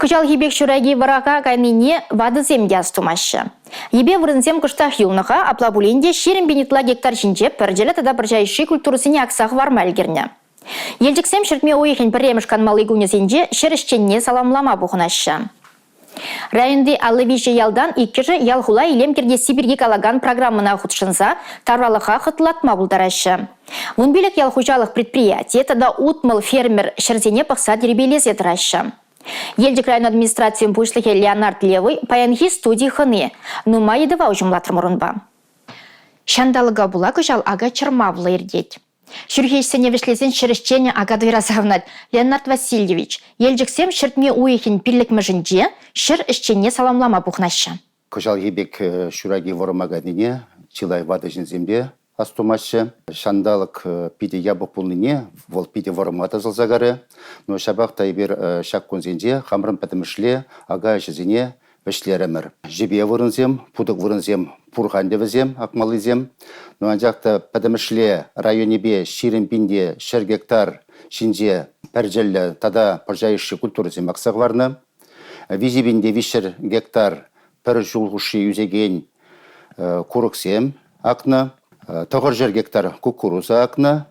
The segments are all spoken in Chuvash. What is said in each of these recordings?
Кӑҫалхи пек ҫураки вӑраха кайнине ватӑсем те астумаҫҫӗ. Йӗпе вырӑнсем кӑштах юлнӑ-ха, апла пулин те 20 пин ытла гектар ҫинче пӗрчӗллӗ тата пӑрҫа йышши культурӑсене акса хӑварма ӗлкӗрнӗ. Елчӗксем ҫӗртме уйӑхӗн пӗрремӗш канмалли кунӗсенче ҫӗр ӗҫченне саламлама пухӑнаҫҫӗ. Районти 53 ялтан иккӗшӗ ял-хула илем кӗртесси пирки калакан программӑна хутшӑнса тавралӑха хӑтлатма пултараҫҫӗ. 15 ял хуҫалӑх предприятийӗ тата 60 фермер ҫӗрсене пӑхса тирпейлесе тӑраҫҫӗ. Елчӗк район администрацийӗн пуҫлӑхӗ Леонард Левый паянхи студи хӑни. Нумай ыйтӑва уҫӑмлатрӑмӑр унпа. Ҫанталӑка пула кӑҫал ака чӑрмавлӑ иртет. Ҫурхи ӗҫсене вӗҫлесен ҫӗр ӗҫченӗ Акатуйра савӑнать. Леонард Васильевич, Елчӗксем ҫӗртме уйӑхӗн пиллӗкмӗшӗнче ҫӗр ӗҫченне саламлама пухӑнаҫҫӗ. Кӑҫалхи пек ҫураки вӑрӑма кайнине чылай ватӑ ҫынсемпе астумаҫҫӗ. Ҫанталӑк питӗ япӑх пулнине вӑл питӗ вӑрӑма тӑсӑлса карӗ. Но ҫапах та эпир ҫак кунсенче хамӑрӑн пӗтӗмӗшле ака ӗҫӗсене вӗҫлерӗмӗр. Йӗпе вырӑнсем, путӑк вырӑнсем пур-ха ӗнтӗ вӗсем, акмаллисем. Но анчах та пӗтӗмӗшле районӗпе 20 пин те 100 гектар ҫинче пӗрчӗллӗ тата пӑрҫа йышши культурӑсем акса хӑварнӑ. 3 пин те 300 гектар пӗр ҫул хушши ӳсекен курӑксем акнӑ. 900 гектар кукуруза акнӑ.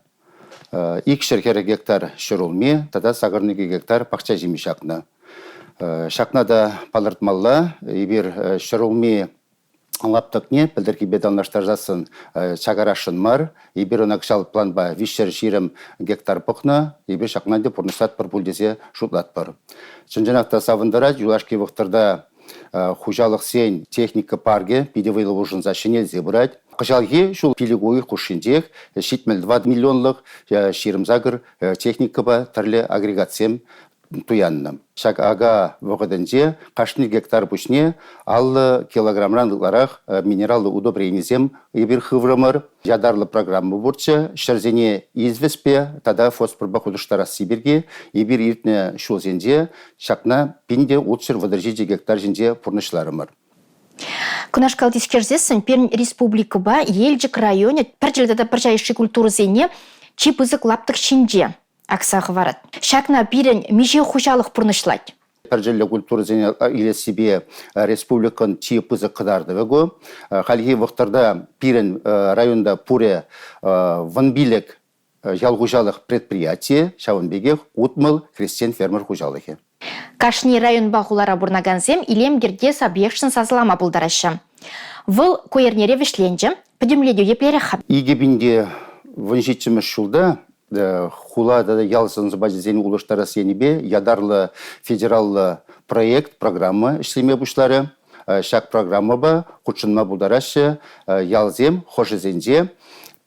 240 гектар ҫӗрулми тата 82 гектар пахча ҫимӗҫ акнӑ. Ҫакна та палӑртмалла, эпир ҫӗрулми лаптӑкне пӗлтӗрхипе танлаштарсассӑн чакарасшӑн мар. Эпир ӑна кӑҫал планпа 320 гектар пӑхнӑ. Эпир ҫакна ӗнтӗ пурнӑҫлатпӑр пуль тесе шутлатпӑр. Чӑн-чӑнах та савӑнтарать, юлашки вӑхӑтра хуҫалӑхсен техника паркӗ питӗ вӑйлӑ улшӑнса ҫӗнелсе пырать. Кӑҫалхи ҫул 5 уйӑх хушшинчех 74 миллионлӑх 28 техникӑпа тӗрлӗ агрегатсем туяннӑ. Ҫак ака вӑхӑтӗнче кашни гектар пуҫне 50 килограмран ытларах минераллӑ удобренисем эпир хыврӑмӑр. Ятарлӑ программа пурччӗ. Ҫӗрсене известьпе тата фосфорпа хутӑштарасси пирки эпир иртнӗ ҫулсенче ҫакна 1637 гектар ҫинче пурнӑҫларӑмӑр. Кунашкал тискерсессӗн пирӗн республикӑпа Елчӗк районӗ пӗрчӗллӗ тата пӑрҫа йышши культурӑсене чи пысӑк лаптӑк ҫинче акса хӑварать. Ҫакна пирӗн миҫе хуҫалӑх пурнӑҫлать? Пӗрчӗллӗ культурӑсене илессипе республикӑн чи пысӑк кӑтартӑвӗ ку. Хальхи вӑхӑтра пирӗн районта пурӗ 15 ял хуҫалӑх предприятийӗ, ҫавӑн пекех 60 хресчен-фермер хуҫалӑхӗ. Кашни районпа хулара пурӑнакансем илем кӗртес объектшӑн сасӑлама пултараҫҫӗ. Вӑл ку эрнере вӗҫленчӗ. Пӗтӗмлетӳ еплерех-ха? 2017-мӗш ҫулта хула тата ял сӑн-сӑпачӗсене улӑштарас енӗпе ятарлӑ федераллӑ проект, программа ӗҫлеме пуҫларӗ. Ҫак программӑпа хутшӑнма пултараҫҫӗ ялсем, хӑшӗсенче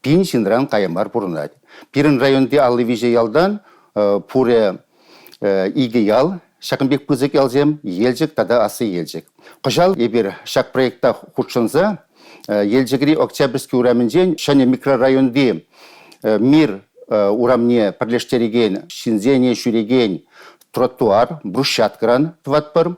пин ҫынран кая мар пурӑнать. Пирӗн районти 53 ялтан пурӗ икӗ ял, ҫакӑн пек пысӑк ялсем, Елчӗк тата Аслӑ Елчӗк. Кӑҫал эпир ҫак проекта хутшӑнса Елчӗкри Октябрьски урамӗнчен ҫӗнӗ микрорайонти Мир урамне пӗрлештерекен ҫынсене ҫӳрекен тротуар, брусчаткӑран тӑватпӑр.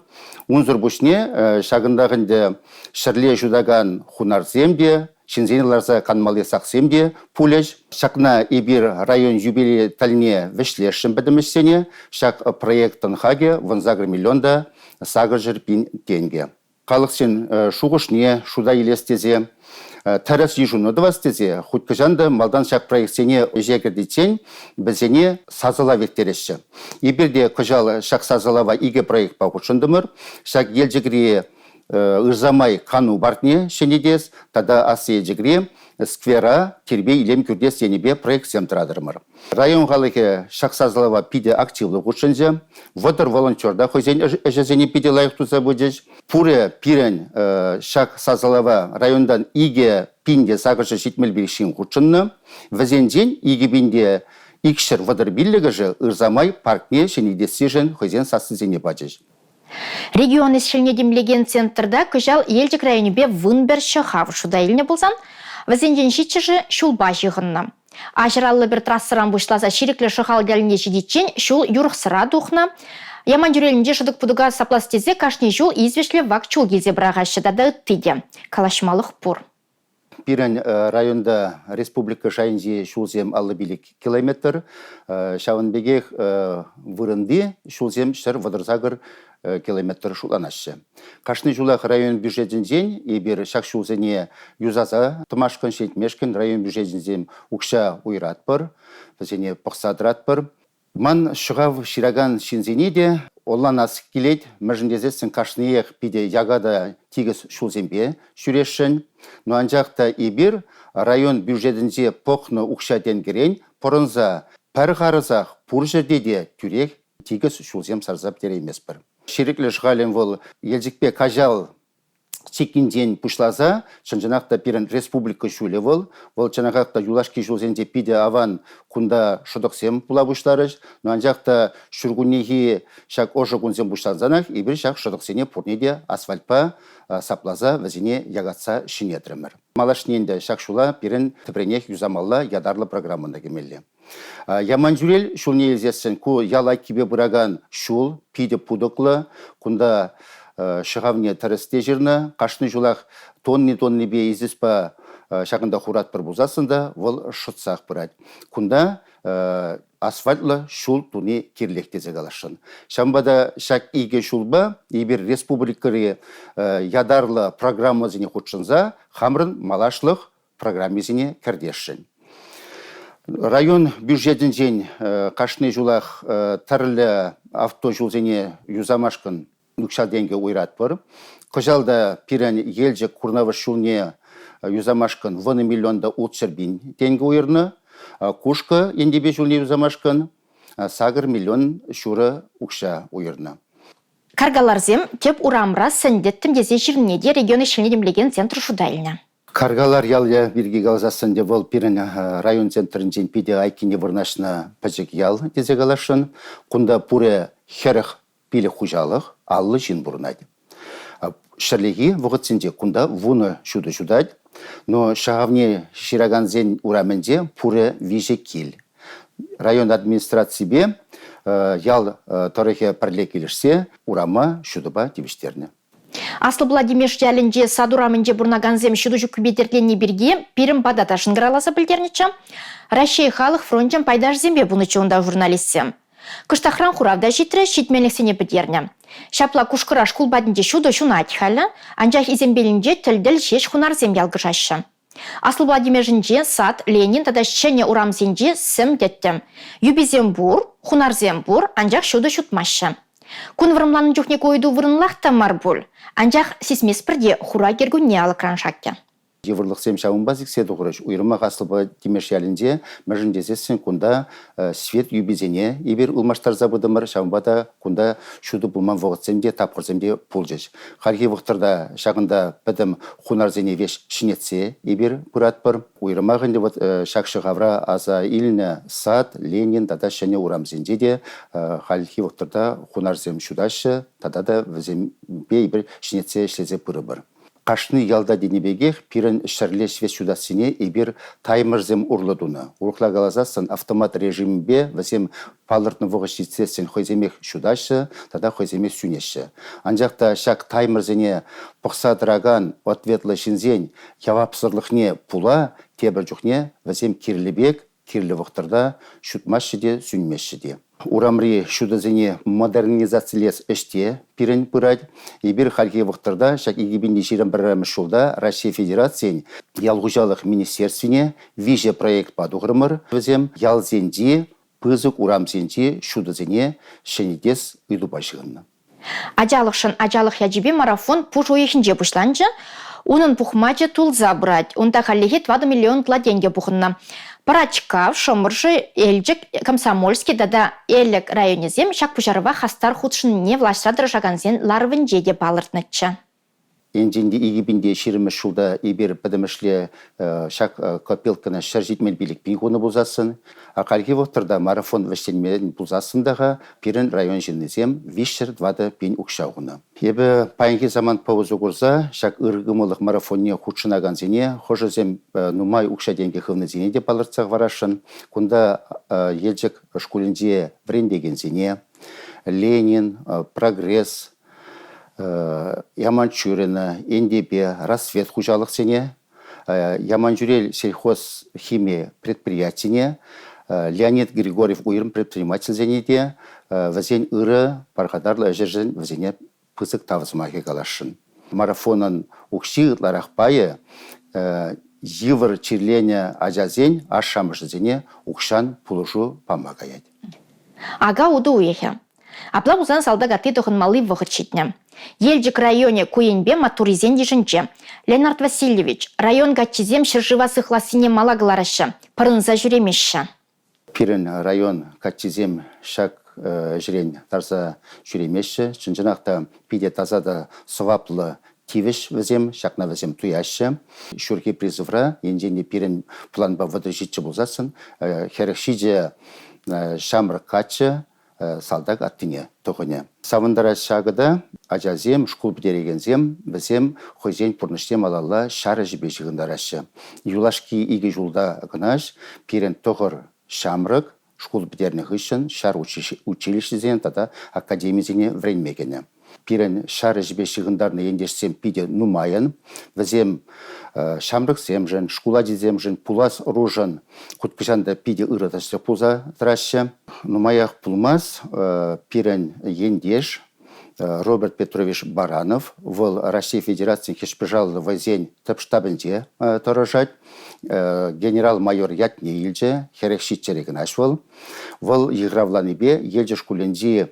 Унсӑр пуҫне ҫакӑнтах ӗнтӗ ҫӗрле ҫутакан хунарсем те, ҫынсене ларса канмалли саксем те пулӗҫ. Ҫакна эпир район юбилейӗ тӗлне вӗҫлесшӗн пӗтӗм ӗҫсене. Ҫак проектӑн хакӗ 18 миллион та 800 пин тенкӗ. Халӑхсен шухӑшне шута илес тесе, тӗрӗс йышӑну тӑвас тесе хуть хӑҫан та малтан ҫак проектсене ӗҫе кӗртиччен вӗсене сасӑлав ирттереҫҫӗ. Эпир те кӑҫал ҫак сасӑлава икӗ проектпа хутшӑнтӑмӑр. Ҫак Елчӗкри Ырсамай кану паркне ҫӗнетес тата Аслӑ Елчӗкри сквера тирпей-илем кӳртес енӗпе проектсем тӑратӑрмӑр. Район халӑхӗ ҫак сасӑлава питӗ активлӑ хутшӑнчӗ. 30 волонтер та хӑйсен ӗҫӗсене питӗ лайӑх туса пычӗҫ. Пурӗ пирӗн ҫак сасӑлава районтан 2875 ҫын хутшӑннӑ. Вӗсенчен 2235-ӗшӗ Ырсамай паркне ҫӗнетессишӗн хӑйсен сассисене пачӗҫ. Регион ӗҫ-хӗлне тимлекен центрта кӑҫал Елчӗк районӗпе 11 ҫӑхав шута илнӗ пулсан, вӗсенчен ҫиччӗшӗ ҫулпа ҫыхӑннӑ. Аҫӑраллӑ пӗр трассӑран пуҫласа Ҫирӗклӗ Шӑхаль ялне ҫитиччен ҫул юрӑхсӑра тухнӑ. Яманчӳрелӗнче шӑтӑк-путӑка саплас тесе кашни ҫул извеҫлӗ вак чул килсе пӑрахаҫҫӗ тата ытти те. Калаҫмалӑх пур. Пирӗн районта республика шайӗнчи ҫулсем 55 километр. Ҫавӑн пекех вырӑнти ҫулсем 138 километр шутланаҫҫӗ. Кашни ҫулах район бюджетӗнчен эпир ҫак ҫулсене юсаса тӑмашкӑн, ҫӗнетмешкӗн район бюджетӗнчен укҫа уйӑратпӑр, вӗсене пӑхса тӑратпӑр. Ман ҫӑхав ҫыракан ҫынсене те ӑнланас килет, мӗншӗн тесессӗн кашниех питӗ яка та тикӗс ҫулсемпе ҫӳресшӗн. Но анчах та эпир район бюджетӗнче пӑхнӑ укҫа-тенкӗрен пӑрӑнса пӗр харӑсах пур ҫӗрте те тӳрех тикӗс ҫулсем сарса пӗтерейместпӗр. Ҫирӗклӗ Шӑхалӗн вӑл Елчӗкпе Каҫал чиккинчен пуҫласа чӑн-чӑнах та пирӗн республика ҫулӗ вӑл. Вӑл чӑнахах та юлашки ҫулсенче питӗ аван кунта шӑтӑксем пула пуҫларӗҫ. Но анчах та ҫуркуннехи ҫак ӑшӑ кунсем пуҫлансанах эпир ҫак шӑтӑксене пурне те асфальтпа сапласа вӗсене якатса ҫӗнетрӗмӗр. Малашне ӗнтӗ ҫак ҫула пирӗн тӗпренех юсамалла ятарлӑ программӑна кӗмелле. Яманчӳрел ҫулне илсессӗн ку ял айккипе пыракан ҫул питӗ путӑклӑ. Кунта ҫӑхавне тӗрӗс те ҫырнӑ. Кашни ҫулах тонни-тоннипе известьпа ҫакӑнта хуратпӑр пулсассӑн та вӑл шӑтсах пырать. Кунта асфальтлӑ ҫул туни кирлех тесе каласшӑн. Ҫавӑнпа та ҫак икӗ ҫулпа эпир республикӑри ятарлӑ программӑсене хутшӑнса хамӑрӑн малашлӑх программисене кӗртесшӗн. Район бюджетӗнчен кашни ҫулах тӗрлӗ автоҫулсене юсамашкӑн укҫа-тенкӗ уйӑратпӑр. Кӑҫал та пирӗн Елчӗк Курнавӑш ҫулне юсамашкӑн вунӑ миллион та 600 пин тенкӗ уйӑрнӑ. Кушкӑ Энтепе ҫулне юсамашкӑн 8 миллион ҫурӑ укҫа уйӑрнӑ. Каркаларсем тӗп урамра сӗнтӗттӗм тесе ҫырнине те регион ӗҫне тимлекен центр шута илнӗ. Каркалар ялӗ пирки каласассӑн те вӑл пирӗн район центрӗнчен питӗ айккине вырнаҫнӑ пӗчӗк ял тесе каласшӑн. Кунта пурӗ 45 хуҫалӑх, 50 ҫын пурӑнать. Ҫӗрлехи вӑхӑтсенче кунта вунӑ ҫутӑ ҫутать, но ҫӑхавне ҫыракансен урамӗнче пурӗ виҫӗ кил. Район администраципе ял тӑрӑхӗ пӗрле килӗшсе урама ҫутӑпа тивӗҫтернӗ. Аслӑ Владимир ялӗнче сад урамӗнче пурӑнакансем ҫутӑ ҫуккипе тертленни пирки пирӗн пата та шӑнкӑравласа пӗлтернӗччӗ. Раҫҫей халӑх фрончӗн пайташӗсемпе пынӑччӗ унта журналистсем. Кӑштахран хурав та ҫитрӗ, ҫитменлӗхсене пӗтернӗ. Ҫапла Кушкӑра шкул патӗнче ҫутӑ ҫунать халӗ, анчах Исемпелӗнче тӗл-тӗл ҫеҫ хунарсем ялкӑшаҫҫӗ. Аслӑ Владимирӗнче сад, Ленин тата ҫӗнӗ урамсенче сӗм тӗттӗм. Юписем пур, хунарсем пур, анчах ҫутӑ ҫутмаҫҫӗ. Кун вӑрӑмланнӑ чухне ку ыйту вырӑнлах та мар пуль. Анчах сисместпӗр те хура кӗркунне алӑкран шаккӗ. Йывӑрлӑхсем ҫавӑнпа сиксе тухрӗҫ. Уйрӑмах Аслӑ Тимеш ялӗнче, мӗншӗн тесессӗн кунта свет юписене эпир ылмаштарса пытӑмӑр, ҫавӑнпа та кунта ҫутӑ пулман вӑхӑтсем те, тапхӑрсем те пулчӗҫ. Хальхи вӑхӑтра ҫакӑнта пӗтӗм хунарсене веҫ ҫӗнетсе эпир пыратпӑр. Уйрӑмах ӗнтӗ вот ҫак ҫӑхавра аса илнӗ сад, Ленин тата ҫӗнӗ урамсенче те хальхи вӑхӑтра хунарсем ҫутаҫҫӗ тата та вӗсемпе эпир ҫӗнетсе ӗҫлесе пырӑпӑр. Кашни ялта тенӗ пекех пирӗн ҫӗрле свет ҫутассине эпир таймерсем урлӑ тунӑ. Урӑхла каласассӑн автомат режимӗпе вӗсем палӑртнӑ вӑхӑт ҫитсессӗн хӑйсемех ҫутаҫҫӗ тата хӑйсемех сӳнеҫҫӗ. Анчах та ҫак таймерсене пӑхса тӑракан ответлӑ ҫынсен явапсӑрлӑхне пула тепӗр чухне вӗсем кирлӗ пек кирлӗ вӑхӑтра ҫутмаҫҫӗ те, сӳнмеҫҫӗ те. Урамри ҫутӑсене модернизацилес ӗҫ те пирӗн пырать. Эпир хальхи вӑхӑтра ҫак 2021 ҫулта Раҫҫей Федерацийӗн Ял хуҫалӑх министерствине виҫӗ проектпа тухрӑмӑр. Вӗсем ялсенчи пысӑк урамсенчи ҫутӑсене ҫӗнетес ыйтупа ҫыхӑннӑ. Ачалӑхшӑн ачалӑх ячӗпе марафон пуш уйӑхӗнче пуҫланчӗ. Унӑн пухмачӗ тулса пырать. Унта хальлӗхе 4 миллион ытла тенкӗ пухӑннӑ. Пӑрачкав, Шӑмӑршӑ, Елчӗк, Комсомольски тата Элӗк районӗсем ҫак пуҫарӑва хастар хутшӑннине влаҫра тӑрӑшакансен ларӑвӗнче те палӑртнӑччӗ. Енчен те 2020 ҫулта эпир пӗтӗмӗшле ҫак копилкӑна 175 пин хунӑ пулсассӑн, хальхи вӑхӑтра марафон вӗҫленмен пулсассӑн та-ха пирӗн район ҫыннисем 304 пин укҫа хунӑ. Эпӗ паянхи самантпа усӑ курса ҫак ыр кӑмӑллӑх марафонне хутшӑнакансене, хӑшӗсем нумай укҫа-тенкӗ хывнисене те палӑртса хӑварасшӑн. Кунта Елчӗк шкулӗнче вӗрентекенсене Ленин, Прогресс, Яманчурина, Энтепе, Рассвет хуҫалӑхсене. Яманчӳрел сельхозхими предприятине, Леонид Григорьев уйрӑм предпринимательсене те вӗсен ырӑ, пархатарлӑ ӗҫӗшӗн вӗсене пысӑк тав сӑмахӗ каласшӑн. Марафонӑн укҫи ытларах пайӗ йывӑр чирленӗ ачасен ашшӗ-амӑшӗсене укҫан пулӑшу пама каять. Ака утӑ уйӑхӗ. Апла пулсан салтак атти тӑхӑнмалли вӑхӑт ҫитнӗ. Елчӗк районӗ ку енпе маттуррисен йышӗнче. Ленард Васильевич, район каччисем ҫӗршыва сыхлассине мала кӑлараҫҫӗ, пӑрӑнса ҫӳремеҫҫӗ. Пирӗн район каччисем ҫак ӗҫрен тарса ҫӳремеҫҫӗ. Чӑн-чӑнах та питӗ таса та сӑваплӑ тивӗҫ вӗсем, ҫакна вӗсем туяҫҫӗ. Ҫурхи призывра, енчен те пирӗн планпа 37 пулсассӑн, 47 ҫамрӑк каччӑ салтак аттине тӑхӑнӗ. Савӑнтарать ҫакӑ та, ачасем, шкул пӗтерекенсем, вӗсем хӑйсен пурнӑҫне малалла ҫар ӗҫӗпе ҫыхӑнтараҫҫӗ. Юлашки икӗ ҫулта кӑна пирӗн тӑхӑр ҫамрӑк шкул пӗтернӗ хыҫҫӑн ҫар училищисене тата академисене вӗренме кӗнӗ. Пирӗн ҫар ӗҫӗпе ҫыхӑнтарнӑ ентешсем питӗ нумайӑн. Вӗсем ҫамрӑксемшӗн, шкул ачисемшӗн, пулас ӑрушӑн хуть хӑҫан та питӗ ырӑ тӗслӗх пулса тӑраҫҫӗ. Нумаях пулмасть пирӗн ентеш Роберт Петрович Баранов, вӑл Раҫҫей Федерацийӗн Хӗҫпӑшаллӑ вӑйсен тӗп штабӗнче тӑрӑшать, генерал-майор ятне илчӗ, 47-ре кӑна вӑл. Вӑл йыхравланипе Елчӗк шкулӗнчи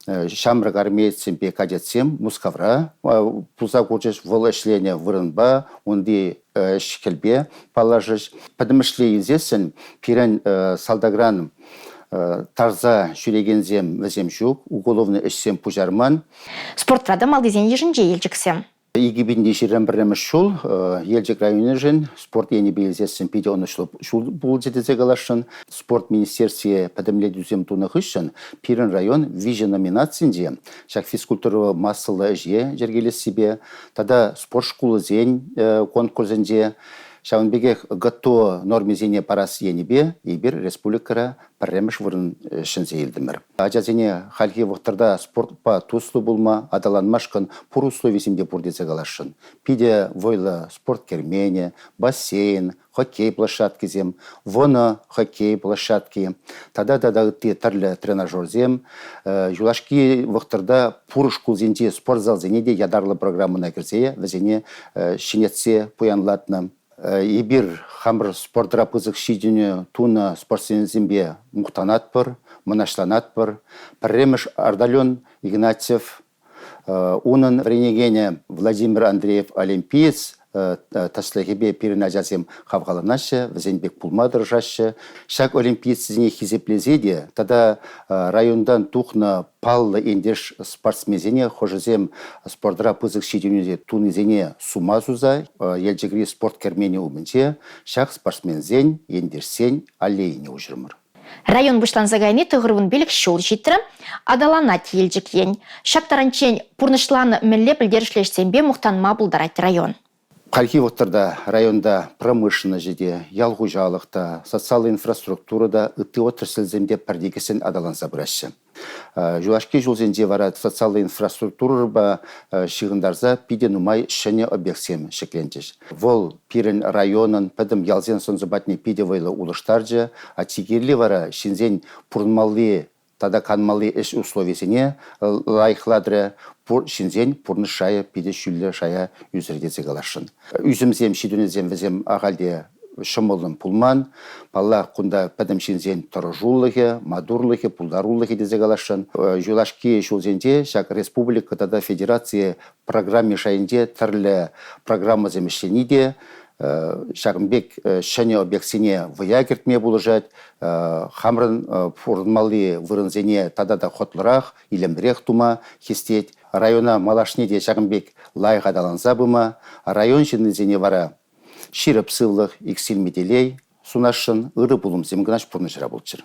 ҫамрӑк армеецсемпе кадетсем Мускавра пулса курчӗҫ. Вӑл ӗҫленӗ вырӑнпа, унти ӗҫ-хӗлпе паллашрӗҫ. Пӗтӗмӗшле илсессӗн пирӗн салтакран тарса ҫӳрекенсем вӗсем ҫук, уголовнӑй ӗҫсем пуҫарман. Спортра та малтисен йышӗнче Елчӗксем. 2021 ҫул Елчӗк районӗшӗн спорт енӗпе илсессӗн питӗ ӑнӑҫлӑ ҫул пулчӗ тесе каласшӑн. Спорт министерстви пӗтӗмлетӳсем тунӑ хыҫҫӑн пирӗн район виҫӗ номинацинче ҫак физкультурӑпа массӑллӑ ӗҫе йӗркелессипе тата спорт шкулӗсен конкурсӗнче, ҫавӑн пекех ГТО нормисене парас енӗпе эпир республикӑра пӗрремӗш вырӑн ҫӗнсе илтӗмӗр. Ачасене хальхи вӑхӑтра спортпа туслӑ пулма, аталанмашкӑн пур условисем те пур тесе каласшӑн. Питӗ вӑйлӑ спорт керменӗ, бассейн, хоккей площадкисем, вӑнӑ хоккей площадки тата тата ытти тӗрлӗ тренажерсем. Юлашки вӑхӑтра пур шкулсенчи спортзалсене те ятарлӑ программӑна кӗрсе вӗсене ҫӗнетсе пуянлатнӑ. Эпир хамӑр спортра пысӑк ҫитӗнӳ тунӑ спортсменсемпе мухтанатпӑр, мӑнаҫланатпӑр. Пӗрремӗш Ардалион Игнатьев, унӑн вӗренекенӗ Владимир Андреев олимпиец тӗслӗхӗпе пирӗн ачасем хавхаланаҫҫӗ, вӗсен пек пулма тӑрӑшаҫҫӗ. Ҫак олимпиецсене хисеплесе те тата районтан тухнӑ паллӑ ентеш спортсменсене, хӑшӗсем спортра пысӑк ҫитӗнӳ тунисене сума суса Елчӗкри спорт керменӗ умӗнче ҫак спортсменсен, ентешсен аллейине уҫрӑмӑр. Район пуҫланса кайни 95 ҫул ҫитрӗ. Аталанать Елчӗк ен. Ҫак таранччен пурнӑҫланӑ мӗнле пӗлтерӗшлӗ ӗҫсемпе мухтанма пултарать район. Хальхи вӑхӑтра районта промышленноҫӗ те, ял хуҫалӑх та, социаллӑ инфраструктура та, ытти отрасльсем те пӗр тикӗссӗн аталанса пыраҫҫӗ. Юлашки ҫулсенче вара социаллӑ инфраструктурӑпа ҫыхӑнтарса питӗ нумай ҫӗнӗ объектсем ҫӗкленчӗҫ. Вӑл пирӗн районӑн пӗтӗм ялсен сӑн-сӑпатне питӗ вӑйлӑ улӑштарчӗ. А чи кирли вара ҫынсен пурӑнмалли тата канмалли ӗҫ условийӗсене лайӑхлатрӗ, пур ҫынсен пурнӑҫ шайӗ питӗ ҫӳллӗ шая ӳсӗр тесе каласшӑн. Ӳсӗмсем, ҫитӗнӳсем вӗсем ахаль те ҫӑмӑллӑн пулман. Паллах, кунта пӗтӗм ҫынсен тӑрӑшулӑхӗ, матурлӑхӗ, пултарулӑхӗ тесе каласшӑн. Юлашки ҫулсенче ҫак республика тата федераци программи шайӗнче тӗрлӗ программӑсем ӗҫлени те ҫакӑн пек ҫӗнӗ объектсене вӑя кӗртме пулӑшать, хамӑрӑн пурӑнмалли вырӑнсене тата та хӑтлӑрах, илемлӗрех тума хистет. Района малашне те ҫакӑн пек лайӑх аталанса пыма, район ҫыннисене вара ҫирӗп сывлӑх, иксӗлми телей сунасшӑн, ырӑ пулӑмсем кӑна пурнӑҫра пулччӑр.